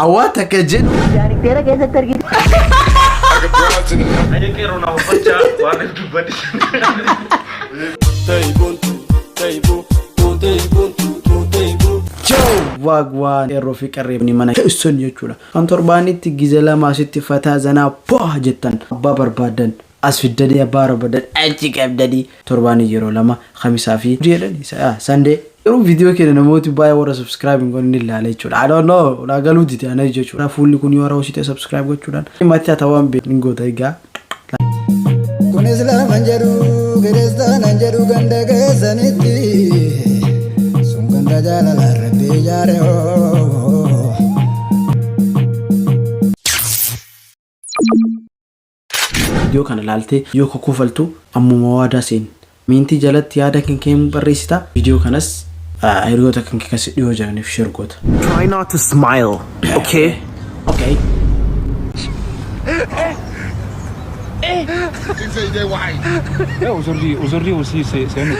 Awwaa takka jedhu. Daarikteera keessatti argite. Aja qeerroo na uffachaa waan hin dubbadhe. Waagwaan qeerroo fi qarree mana keessan jechuudha. Kan torbaanitti gize lama asitti fataa zanaa po'a jettan abbaa barbaadan as fiddanii abbaa barbaadan achi qabdanii torbaanii yeroo lama kamisaa fi jedhani Sunday. Yeroo viidiyoo keenya namooti baay'ee warra subscribe hin godhin ilaala jechuudha. I don't know ulaa galuu dide ana jechuudha. Fuulli kun yoo hawwasite subscribe gochuudhaan maatii haa ta'uu hin goota egaa. Kun Islaaman jedhu kiristaanan jedhu ganda keessanitti sun ganda jaalala rabbi ijaare hoo. Viidiyoo kana ilaaltee yoo kofaltu ammuma waadaa seen. Miintii jalatti yaada kan kee barreessita. Viidiyoo kanas hiriyoota kan kee kasi dhiyoo jiraniif share goota. Try not to smile, okay? Okay. Aujourd'hui, aujourd'hui aussi, c'est un autre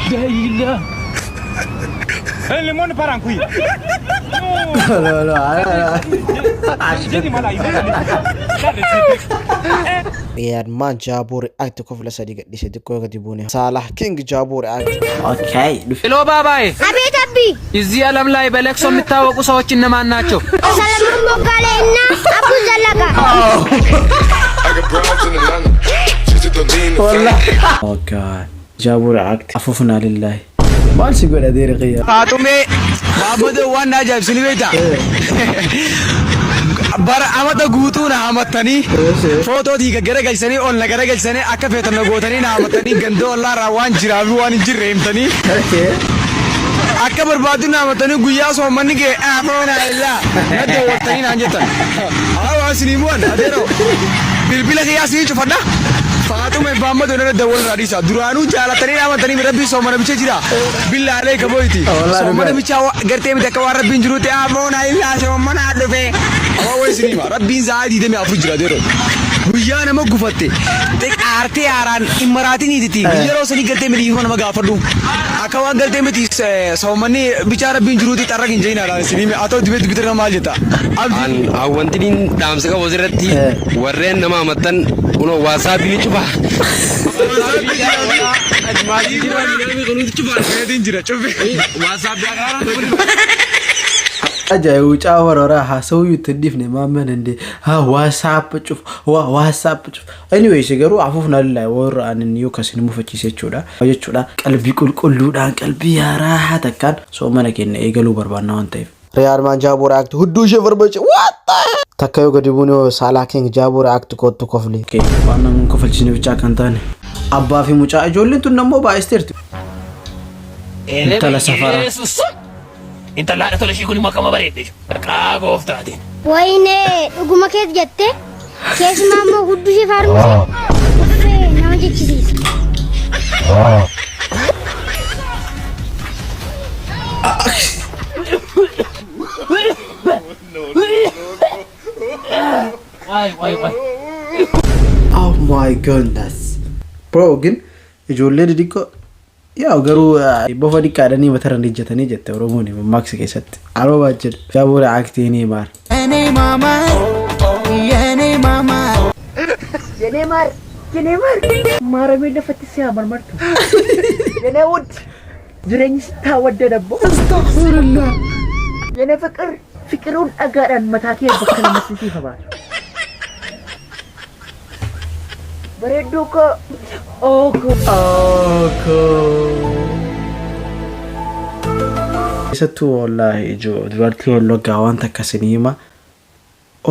jour. Eh, le monde part en couille. No, no, no. J'ai du mal à imaginer. Yaadmaan Jaaboo React kofla sadii gadhiise xiqqoo gadi buune. Saalah King Jaaboo React. Okay. Dhufe. ሄሎ ባባዬ፣ አቤት አቢ። እዚህ ዓለም ላይ በለቅሶ የሚታወቁ ሰዎች እነማን ናቸው? ሰለሞን ቦጋሌ እና አቡ ዘለቀ። Oh God. Jaaboo React. Afuufnaa lillahi. Maal si godha deeri qiyya? Faaxumee Maammadoo waan na ajaa'ibsini beektaa? Bara amata guutuu na hamattanii footoo diiga garagalchanii ol na garagalchanii akka feetan na gootanii na hamattanii gandoo ollaarraa waan jiraa fi waan hin jirre himtanii akka barbaadu na hamattanii guyyaa soommanni ga'e afoona illaa na daawwattanii naan jettan. Haa waan isinii bu'an adeeroo bilbila kiyyaa isinii cufadha. Faaxumee Maammadoo na dawwal dhiisa duraanuu jaalatanii na hamatanii rabbii soomana bicha jira billaalee kaboyti soomana bicha gartee miti akka waan rabbiin jirutti afoona illaa soomana dhufe. Awwa wayi isinii hima rabbiin sa'aa 24 jira adeeroo. Guyyaa nama gufatte aartee haaraan hin maraatin hiititi yeroo sanii galtee miti dhiifama nama gaafadhu akka waan galtee miti soommanni bichaa rabbiin jiruuti xarra hin jeenaadhaan isinii hime haa ta'u dibee dibitee maal jetta. An wanti niin dhaamsa qabu asirratti warreen nama amattan kunoo WhatsAppii ni cufa. Jira cufe. Ajaa'iba wucaa warooraa haasawuu itti hin dhiifne maamman indee haa WhatsApp cuf WhatsApp cuf. Anyways garuu afuufnaa lillahi warra anin yoo kasin mufachiise jechuudha. Jechuudha qalbii qulqulluudhaan qalbii haaraa takkaan soomana keenya eegaluu barbaanna waan ta'eef. Yaadmaan Jaaboo React hudduu ishee barbaache. What the Takka yoo gadi buune Saalah King Jaaboo React kottu kofli. Okay, waan nama hin kofalchiisne bichaa kan taane. Abbaa fi mucaa ijoolleen tun ammoo baay'isteerti. Intala safaraa. Intala haadha tola ishii kun immoo akkama bareedde. Maqaa gooftaatiin. Wayinee dhuguma keet jette keessumaa immoo hudduu ishee faarmuse uffee nama jechisiisa. Waay waay waay. Oh my goodness. Bro ግን ijoollee xixiqqoo yaa garuu bofa xiqqaadhanii matarra ejjetanii jette Oromoon mammaaksa keessatti. Aroo baajjedha. Jaaboo React ni maar. የኔ ማር የኔ ማር ማረሜን lafatti si haa marmartu. የኔ ውድ jireenyi sitti haa waddanabbo. የኔ ፍቅር ፍቅሩን dhagaadhaan mataa kee bakka lamatti siif haa baasu. Bareedduu koo oo koo. Keessattuu wallaahi ijoo dubartii wallaggaa waan takka isinii hima.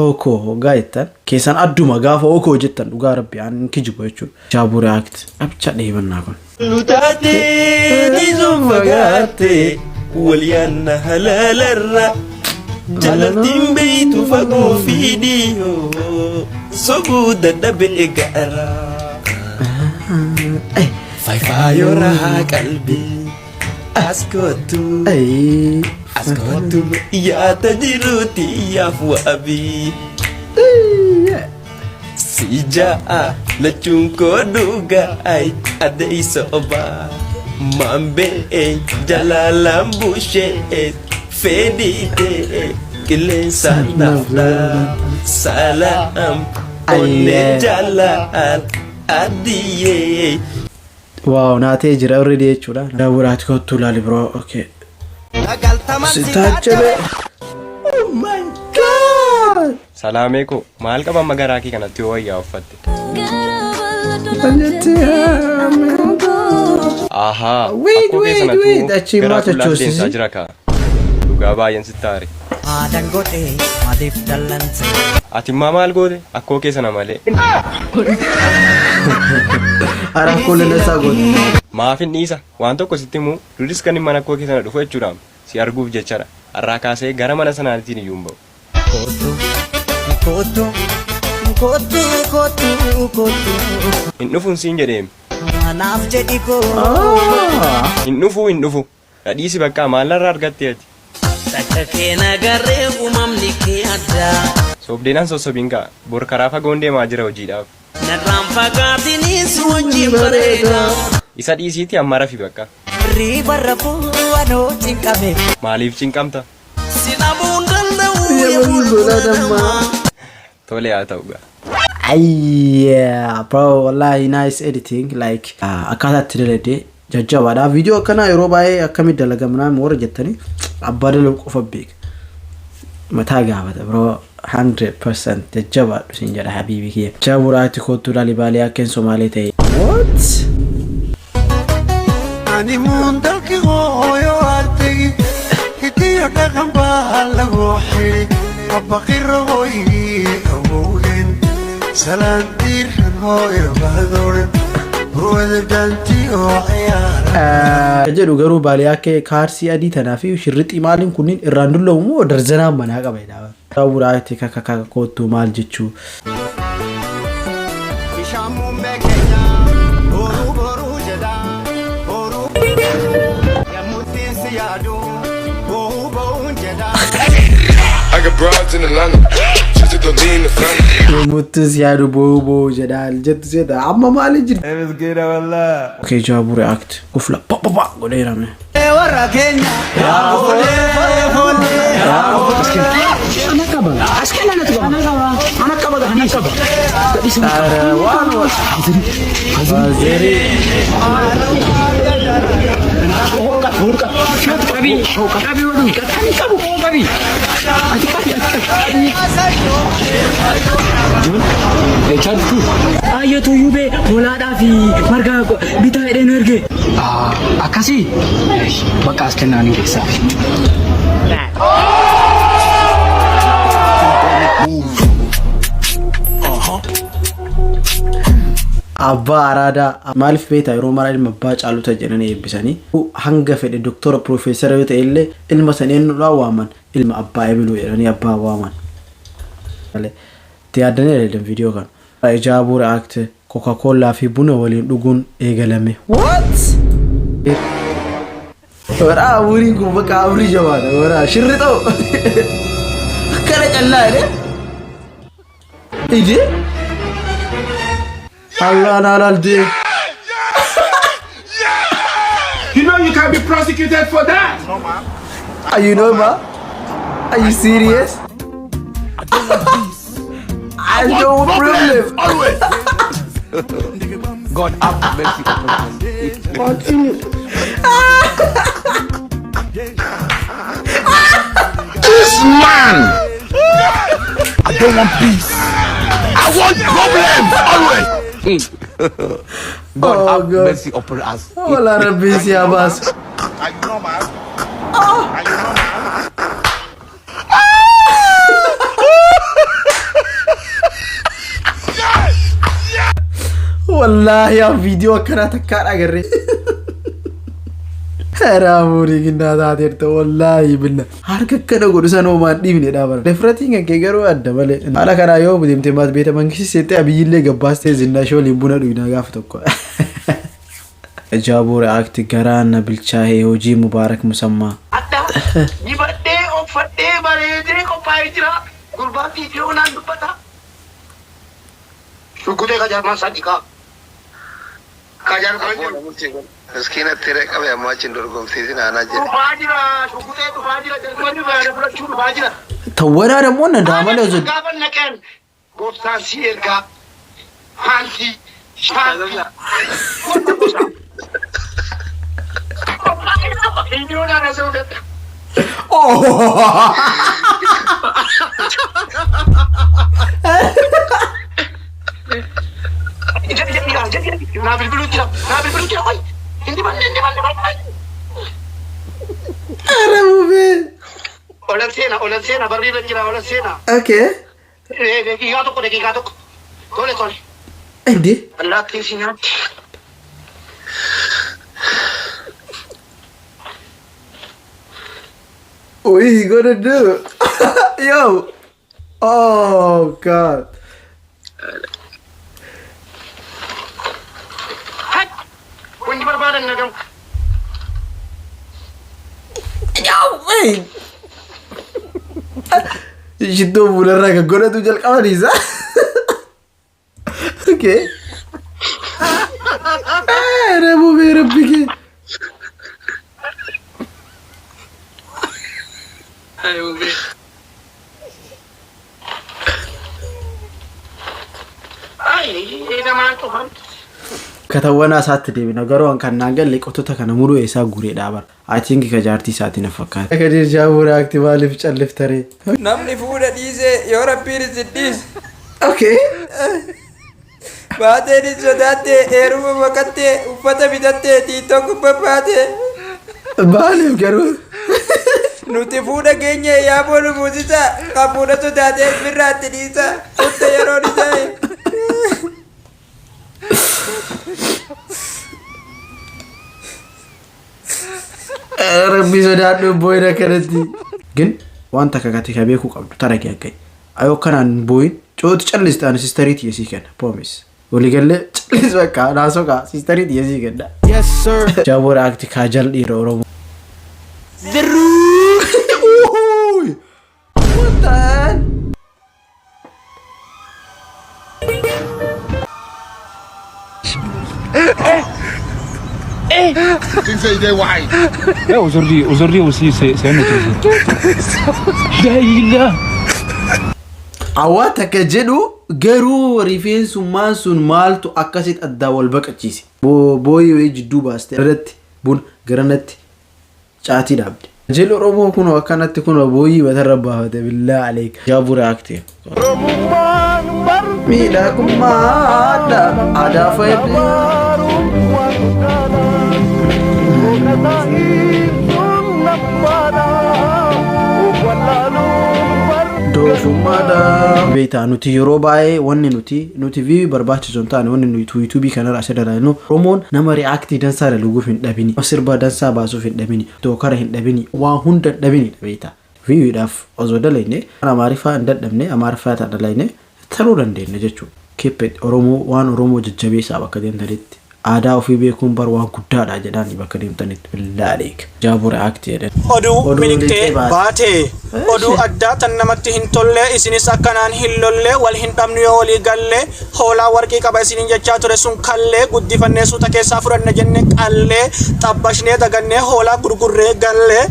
Ookoo hoggaa jettan keessan adduma gaafa ookoo jettan dhugaa rabbi aan kijibu jechuudha. Jaaboo React abicha dheebannaa kun. Lutaatee fagaatte walyaanna halaalarra jalaltiin beeytu fagoo fi dhiyoo sobuu dadhabe gaara. Faayfaayoo rahaa qalbii as kootu as kootu yaada jiruuti yaaf waabii. Si ja'a lachuun koo dhugaa adeessa obaa maambee jalalaan bushee fedhii ta'e Qilleensa naaf salaam onnee jaalal addiyyee. Wow, naatee jira already jechuudha. Daawwiraati kottu ilaali bro. Okay. Sitaachebe. Oh my God. Salaamee koo, maal qaba amma garaa kee kanatti yoo wayyaa uffatte? Ahaa. Wait, Akkoo kee wait, sanatu wait. Achi garaa maal qullaa sochoosisi? deemsaa jira kaa. Dhugaa baay'een sitti aare. Haadhan godhe maaliif dallante? Ati immaa maal goote akkoo kee sana malee? Ara akkoo lalasaa goote. Maaf hin dhiisa? Waan tokko sitti himuu, duris kan mana akkoo kee sana dhufu jechuudhaam si arguuf jechadha. Har'aa kaasee gara mana sanaatiin iyyuu hin ba'u. Kootu kootu kootu kootu kootu. Hin dhufuun siin jedheem. Anaaf jedhi koo. Hin dhufu, hin dhufu. Dhadhiisi bakka, maallarraa argatte ati? Takka kee nagarree, uumamni kee addaa. Sobdeenaan sossobiin ka'a. Bor karaa fagoon deemaa jira hojiidhaaf. Narraan fagaatinis wajjin bareeda. Isa dhiisiitti amma rafi bakka. Riiba rafuu anoo cinqame. Maaliif cinqamta? Si dhabuun danda'u yaa bulbula namaa. Tole, haa ta'u gaa. Yeah, bro, wallahi nice editing, like akkaataa itti dalagde jajjabaadha. Viidiyoo akkanaa yeroo baay'ee akkamitti dalagamnaa warra jettanii, abbaa dalagu qofa beeka. Mataa gaafata bro, 100% jajjabaadhu siin jedha habiibi kiyya. Jaburaati kottu ilaali, baalee akkeen Somaalee ta'e. What? Ani muun dalki hooyo artegi, hidiyo dhaqan baa lagu xidhi, abaqiro hooygii awowgen, salaan diiran hooyo bahdoran burwada dhaanti oo ciyaara. Kan jedhu garuu baalee akka kaarsii adii tanaa fi shirrixii maaliin kunniin irraan dulloomu moo darzanaan manaa qaba jedha. Jaburaati kaka kottu maal jechuu? Bishaan muummee keenya boruu boruu jedha, boruu yemmuttiin si yaadu bo'uu bo'uun jedha. I got broads in Atlanta. Just to lean the family. Yemmuttis yaadu bo'uu bo'uu jedha jettu seeta amma maali jira? Miskiina wallah. Okay, Jaabu react. Kufla pa pa pa godheerame. Warra keenya yaa foollee foollee yaa. Ana qaba. As kenna natu qaba. Ana qaba. Ana qaba gadhiisi. Gadhiisi. Waan wazerii. Qabi. Qabi oduu. Qabi qabu. Qabi. Ati qabi, ati qabi. Ayyatu yubee holaadhaa fi marga bitaa hidhee nu erge. Akkasii bakka as kennaa ni keessaa. Abbaa araadaa maaliif beektaa? Yeroo mara ilma abbaa caaluta jedhanii eebbisanii, hanga fedhe doktora piroofeesara yoo ta'e illee, ilma san eenyudhaan waaman? Ilma abbaa ebiluu jedhanii abbaa waaman. Itti yaaddanii dalagan viidiyoo kana. Ijaabuu react, Coca-Cola fi buna waliin dhuguun eegalame. What? Waraa umuriin kun bakka umurii jabaadha. Waraa shirri ta'u. Akkana callaa jedhee. Ijee. Allaan alaaltee. You know you can be prosecuted for that. No, man. Are you normal? Are you serious? I don't want problem. Always. God have mercy upon us. Continue. This man. I don't want peace. I want problems always. God Oh, have God. mercy upon us. Wala rabbi si Abbas. Are you normal? Are you normal? Wallaahi yaa viidiyoo akkanaa takkaan agarre. Raamurii ginnaa taateerta wallaahi billa. Harka akkana godhu san homaan dhiibne dhaabara. Dafratiin kan kee garuu adda malee. Haala kanaa yoo deemtee maas beeta mangistii seettee abiyyillee gabbaastee zinnaashii waliin buna dhugnaa gaafa tokko. Jaabuu react, garaa na bilchaa'ee, hojii Mubaarak Musammaa. Adda dibadhee, uffadhee, bareedee qophaa'ee jira. Gurbaan viidiyoo naan dubbata. Shugguxee qajaarmaan isaa dhiqaa. Miskiina tiree qabe ammaa achi hin dorgomsiisin aanaa jedhe. Dhufaa jira, shukutee dhufaa jira, jalqabni baana fudhachuu dhufaa jira. Tawwanaa ደግሞ ndaamala osoo Gaafa naqeen gooftaan si ergaa paantii shaantii. Viidiyoodhaan asii gadda. Naa bilbiluu jira, naa bilbiluu jira, qoy. Inni banne, inni banne, banne. ኧረ mubee. Olan seena, olan seena, barrii irra jira, olan seena. Okay. Daqiiqaa tokko, daqiiqaa tokko. Tole, tole. እንዴ Allaattiin si nyaatti. What he gonna do? Yo! Oh God. Wanti barbaadan nagamu. Yo, wait. Shittoo fuularraa kan godhatu jalqabaniisa. Okay. ኧረ mubee rabbi kee. Ay, namaan dhufan. Katawwanaa isaatti deebina garuu kan naan galle qotota kana muruu isaa guureedha bara. I think ka jaartii isaatiin na fakkaata. Kadir Jaabuu react maaliif calliftaree? Namni fuudha dhiisee yoo rabbiin isin dhiise. Okay. Baateen hin sodaatte, heeruma baqattee, uffata bitattee, tiitoo gubbaa baate. Maaliif garuu? Nuti fuudha keenya yaaboo nu buusisa, kan fuudha sodaatee birraatti dhiisa, kutte yeroon isaa. Rabbi sodaadhu booyin akkanatti. ግን waan takka kate ka beekuu qabdu tara gagga'i. Ayoo kanaan booyin cootu calliste ani sisterii tiyya sii kenna promise. Waliigallee callis bakka naasoo kaa sisterii tiyya sii kenna. Yes, sir. Jaaboo react kaajal dhiira Oromoo. What the hell? Là, aujourd'hui, aujourd'hui aussi, c'est un autre jour. La ilaha. Awwaa takka jedhu garuu rifeensummaan sun maaltu akkasitti addaa wal baqachiise. Booyii wayii jidduu baaste irratti buna garanatti caatii dhaabde. Jelli Oromoo kun akkanatti kun booyii matarra baafate billaa aleeka. Jaabuu react. Miidhagummaadha aadaa fayyadee. Doofummaadha. Beektaa nuti yeroo baay'ee wanni nuti view barbaachisu hin taane wanni nuti yuutuubii kanarra asirra ilaallu Oromoon nama react dansaa dalaguuf hin dhabini, sirba dansaa baasuuf hin dhabini, dookara hin dhabini, waa hunda hin dhabini beektaa. Viewdhaaf osoo dalagne Amaariffaa hin dadhabne Amaariffaa dalagne taruu dandeenya jechuudha. Keep it Oromoo waan Oromoo jajjabeessaa bakka deemtanitti. Aadaa ofii beekuun bar waan guddaadha jedhaan bakka deemtanitti billaa aleeka. Jaabuu react jedhan. Oduu miliqxee baate, oduu addaa tan namatti hin tolle, isinis akkanaan hin lolle, wal hin dhabnu yoo walii galle. Hoolaa warqii qaba isiniin jechaa ture sun kallee guddifannee suuta keessaa fudhanne jenne qallee xabbashnee dagannee hoolaa gurgurree galle.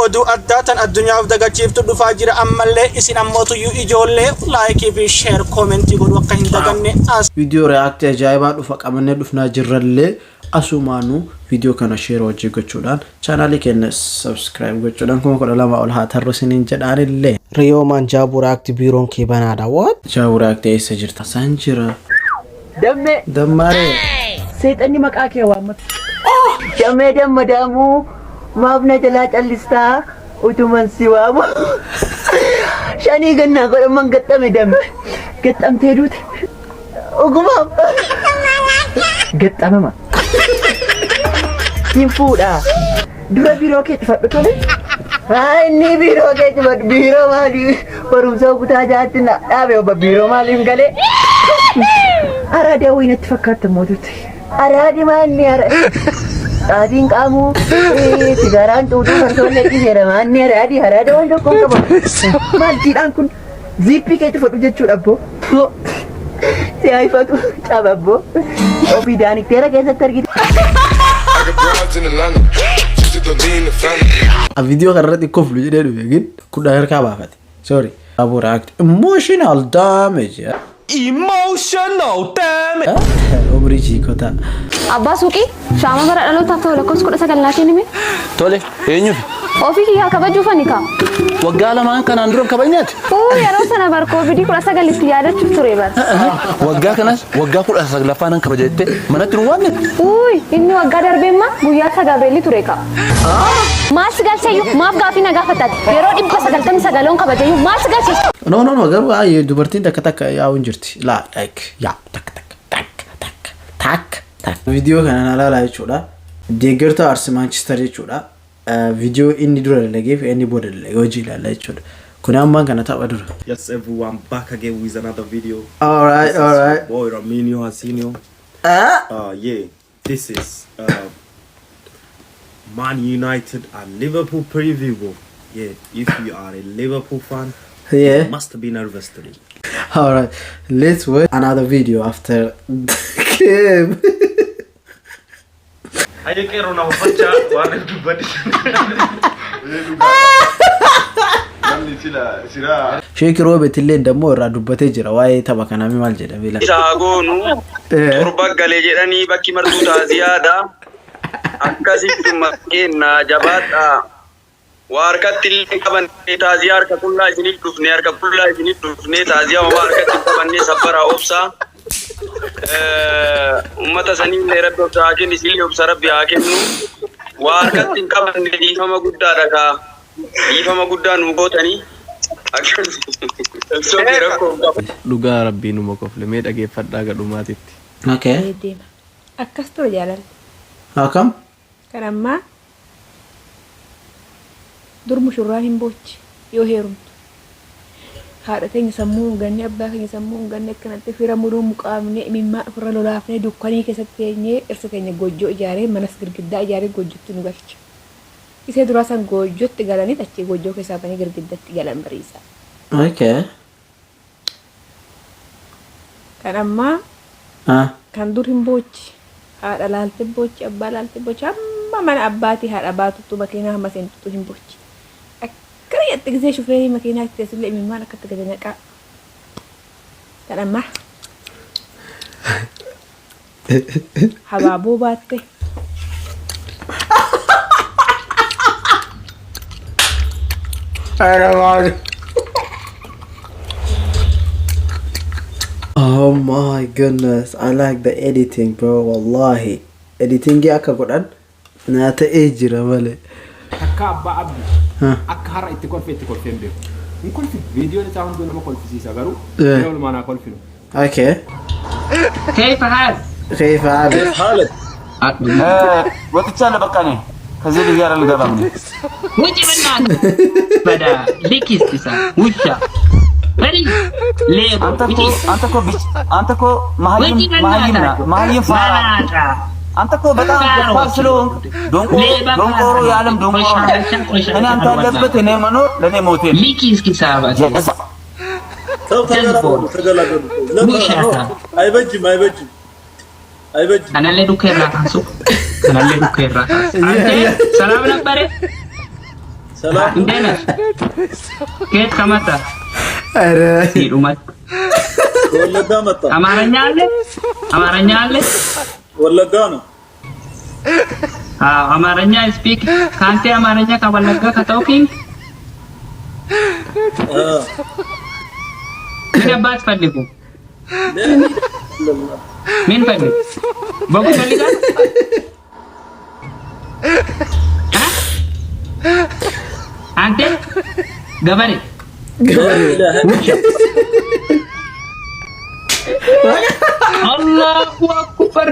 Oduu addaa tan addunyaaf dagachiiftu dhufaa jira ammallee, isin ammootuyyuu ijoollee like fi share comment godhu akka hin daganne as. Viidiyoo react ajaa'ibaa dhufa qabannee dhufnaa jirrallee asumaanuu viidiyoo kana share hojii gochuudhaan chaanaalii keenya subscribe gochuudhaan 12,000 ol haa tarru isiniin jedhaanillee. Riyoomaan Jaabuu react biiroon kee banaadha. What? Jaabuu react eessa jirta? San jira. Dammee. Dammaaree. Seexanni maqaa kee waammatu. Dammee damma daamuu maaf na jalaa callistaa utuman si waamu. Shanii gannaa godhaman gaxxame damme. Gaxxamtee duute. Ogumaaf. Gaxxamama. Siin fuudhaa. Dura biiroo kee cufadhu tole. Haa inni biiroo kee cufadhu, biiroo maalii, barumsa kutaa jaatti na dhaabe obba biiroo maaliif galee. Araadaa wayii natti fakkaatta mootutti. Araadi maanni ara. Xaatiin qaamuu sigaaraan xuuxuu farsoollee dhiiseera maanni araadi araada waan tokko hin qabu. Maal jiidhaan kun ziippii kee cufadhu jechuudha abboo. Si haifatu cababboo ofii daanikteera keessatti argite. I got broads in Atlanta. Just to lean the family. Viidiyoo kana irratti koflu jedhee dhufe gin kudhan harkaa baafate. Sorry. Abu react. Emotional damage. Emotional damage. Umrii chiikota. Abbaa suuqii shaama bara dhalootaaf ta'u lakkoofsa 19 naa kennime. Tole, eenyuuf? Ofii kiyyaa kabajuufani kaa. Waggaa lamaan kanaan dura kabajneeti. Uu, yeroo sana bar koovidii 19tti yaadachuuf ture bar. Waggaa kanas waggaa 19ffaa nan kabaja jettee manatti nu waamne. Uuy, inni waggaa darbeemma guyyaa isaa Gabrielli ture kaa. Maal si galcheyyuu maaf gaafii na gaafattaati? Yeroo 999n kabajayyuu maal si galche? No, no, no, garuu baay'ee dubartiin takka takka yaa'u hin jirti. Laa, like, yaa, takka takka takka takka takka takka. Viidiyoo kana na ilaalaa jechuudha. Deeggartoota Arsi Maanchister jechuudha. Viidiyoo inni dura dalagee fi inni booda dalagee hojii ilaalla jechuudha. Kun ammaan kana tapha dura. Yes, everyone, back again with another video. Alright, This is alright. your boy Raminho Hasinho. Ah? Yeah, this is Man United and Liverpool preview. Bro. Yeah, if you are a Liverpool fan, you must be nervous today. Alright, let's watch another video after the game. Hayya qeerroo nama uffachaa waan dubbadhe. Namni sila siraa. Sheek Roobeet illee immoo irraa dubbatee jira waa'ee tapha kanaa maal jedhame ilaala. Isaa goonu torba galee jedhanii bakki martuu taaziyaadha. Akkasitti kenna jabaadha. Waa harkatti illee qabannee taaziyaa harka qullaa isiniif dhufne, harka qullaa isiniif dhufne, taaziyaa homaa harkatti hin qabannee sabbaraa obsaa. Uummata sanii illee rabbi obsa haa kennu, isinillee obsa rabbi haa kennu. Waa harkatti hin qabanne, dhiifama guddaadha kaa. Dhiifama guddaa nu gootanii. Akkas rakkoo hin qabu. Dhugaa rabbii numa kofle, mee dhageeffadhaa gadhumaatitti. Okay. Deema. Akkas ture jaalalli. Akkam? Kan ammaa dur mushurraan hin boochi yoo heerumtu. Haadha keenya sammuu hin ganne, abbaa keenya sammuu hin ganne, akkanatti fira muduu muqaamne imimmaan ofirra lolaafnee dukkanii keessatti teenyee dhirsa keenya goojjoo ijaaree manas girgiddaa ijaaree goojjotti nu galcha. Isee duraa san goojjotti galanii achii goojjoo keessaa banii girgiddatti galan bariisaa. Kan ammaa kan dur hin boochi. Haadha laalte boochi, abbaa laalte boochi, hamma mana abbaatii haadha baatuttu makiinaa hamma seentuttu hin boochi. Akkana jette gisee shufeerii makiinaa itti teessullee imimmaan akkatti gadi naqaa. Kan ammaa habaaboo baatte. Oh my goodness, I like the editing, bro. Wallahi. Editing akka godhan naa ta'ee jira malee. Takka abbaa abdi akka har'a itti kolfe itti kolfee hin beeku. Hin kolfi, viidiyoon isaa hunduu nama kolfisiisa garuu yeroo walumaa naa kolfinu. Okay. كيف حال؟ كيف حالك؟ ወጥቻለሁ። በቃ እኔ ከዚህ ልጅ ጋር አልገባም እኔ። ውጭ በእናትህ በዳ ሊኪስ ውሻ በል ሌባ። አንተ እኮ አንተ እኮ ቢች አንተ እኮ መሀይም ውጪ መሀይም ነህ። በእናትህ መሀይም ፋራ መላጣ። አንተ እኮ በጣም ደፋር ስለሆንክ ደንቆሮ ሌባ። ደንቆሮ የዓለም ደንቆሮ ነህ። ቆሻሻ። እኔ አንተ ያለበት እኔ መኖር ለእኔ ሞቴ ነው። ሊኪስ ኪሳባ ጀዛ ተው ተገላገሉ፣ ተገላገሉ። አይበጅም፣ አይበጅም፣ አይበጅም። Kanallee dhukkee irraa kaasu. Kanallee dhukkee irraa kaasu. አንተ ሰላም ነበረ? ሰላም። እንዴት ነህ? ከየት ከመጣ? ኧረ ሲዱመት ከወለጋ መጣ። አማርኛ አለ? አማርኛ አለ? ወለጋ ነው። አዎ፣ አማርኛ speak ከአንተ አማርኛ ከወለጋ ከ talking ምን አባት ፈልጉ? ምን ፈልግ? በጉ ፈልጋል? አንተ ገበሬ። ገበሬ። አላሁ አክበር።